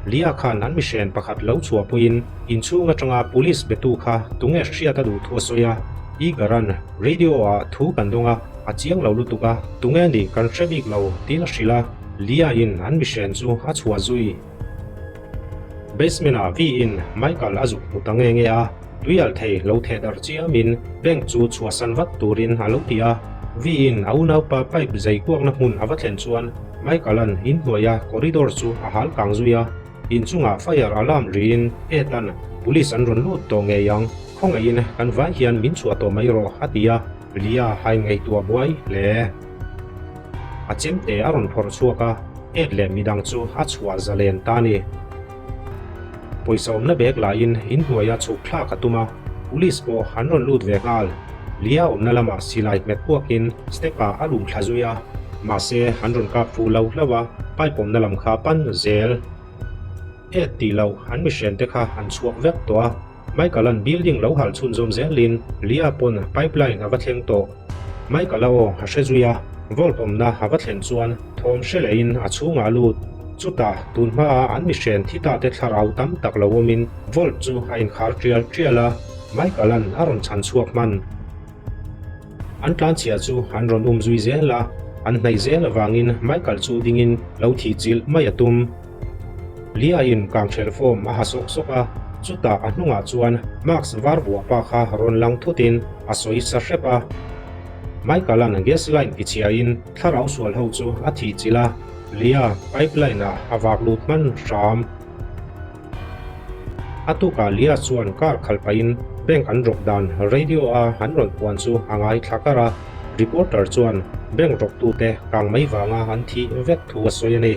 Lia khan an mihren pakhat lo chhuahpuiin inchhung atanga police betu kha tunge hriat a duh thu a sawi a. Igor-a'n radio-ah thu kan dawng a, a chiang lo lutuk a, tunge nih kan hre bik lo tiin a hrilh a, Lia-in an mihren chu a chhuah zui. Basement-ah V-in Michael a zuk hmu ta nge nge a, tuialh thei lo theh darh chiamin bank chu chhuahsan vat turin a lo ti a. V-in a unaupa pipe zei kuakna hmun a va thlen chuan Michael-a'n inhnuaia corridor chu a hal kang zui a, inchungah fire alarm riin Ed-a'n Police an rawn lut tawh ngei ang, khawngaihin kan vai hian min chhuah tawh mai rawh a ti a, Lia hain ngaihtuah buai hle. A chemte a rawn phawrh chhuak a, Ed leh midang chu a chhuah zalen ta a ni. Pawisa awmna bag lahin inhnuaia chhuk thlak a tum a, police pawh an rawn lut ve nghal. Lia awmna lamah silai hmet puakin step-ah a lum thla zui a, mahse an rawn kap fuh lo hlauh a, pipe awmna lam kha pan zel. Ed tih loh an mihrente kha an chhuak vek tawh a, Michael-a'n building lo halh chhunzawm zelin Lia pawn pipeline a va thleng tawh. Michael-a aw a hre zui a, vault awmna a va thlen chuan thawm hre lehin a chhungah a lut. Chutah, tun hmaa an mihren thi ta te thlarau tam tak lo awmin vault chu a inkhar tial tial a, Michael-a'n a rawn chhan chhuak hman. An tlanchhia chu an rawn um zui zel a, an hnaih zel avangin Michael chu dingin lo thih chilh mai a tum. Lia-in kangthelh form a ha sawk sawk a, chutah a hnungah chuan mask var vuah pa kha rawn lang thutin a sawi sa hrep a. Michael-a'n gas line tichhiain thlarau sual ho chu a thih chilh a, Lia pipeline-ah a vak lut hman hram. A tukah Lia chuan car khalh pahin bank an rawk dan radio-a an rawn puan chu a ngaithla kar a, reporter chuan bank rawktute kang mai vanga an thih vek thu a sawi a ni.